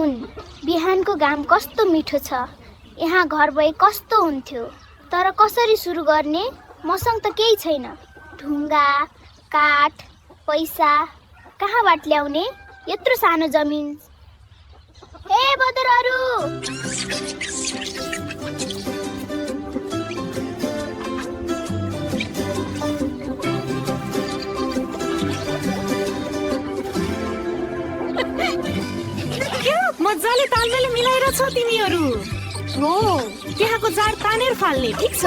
सुन, बिहानको घाम कस्तो मिठो छ। यहाँ घर भए कस्तो हुन्थ्यो, तर कसरी सुरु गर्ने? मसँग त केही छैन। ढुङ्गा, काठ, पैसा कहाँबाट ल्याउने? यत्रो सानो जमिन। हे बदरहरू! मजाले तालमेल मिलाएर छ तिमीहरू। हो, त्यहाँको जाड तानेर फाल्ने, ठिक छ।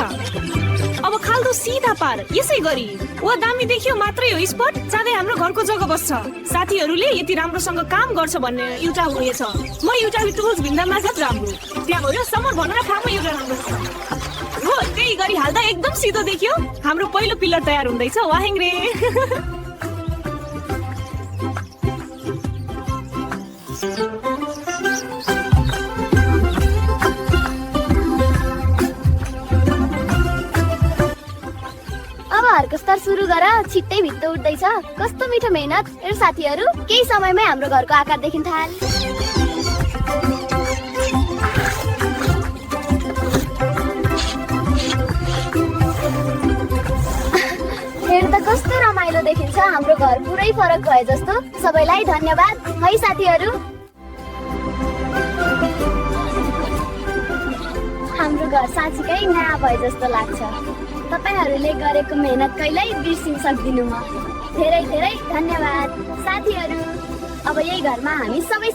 अब खाल्दो सिधा पार, यसै गरी। वा दामी देखियो मात्रै हो स्पट, चाँडै हाम्रो घरको जग्गा बस्छ। साथीहरूले यति राम्रोसँग काम गर्छ भन्ने एउटा उयो छ। म एउटा टुल्स भिन्दामा छ राम्रो। त्यहाँ गयो समर भनेर ठाउँमा एउटा राम्रो छ। हो, त्यही गरी हाल्दा एकदम सिधो देखियो। हाम्रो पहिलो पिलर तयार हुँदैछ, वाहेङ रे। हरकस्तर सुरु गर, छिट्टै भित्तो उठ्दैछ। कस्तो मिठो मेहनत। हेर साथीहरू, केही समयमै हाम्रो घरको आकार देखिन थाल। हेर त कस्तो रमाइलो देखिन्छ। हाम्रो घर पुरै फरक भए जस्तो। सबैलाई धन्यवाद है साथीहरू। हाम्रो घर साँच्चीकै नयाँ भए जस्तो लाग्छ। तपाईहरूले गरेको मेहनत कहिल्यै बिर्सिन सक्दिनँ म। धेरै धेरै धन्यवाद साथीहरू। अब यही घरमा हामी सबै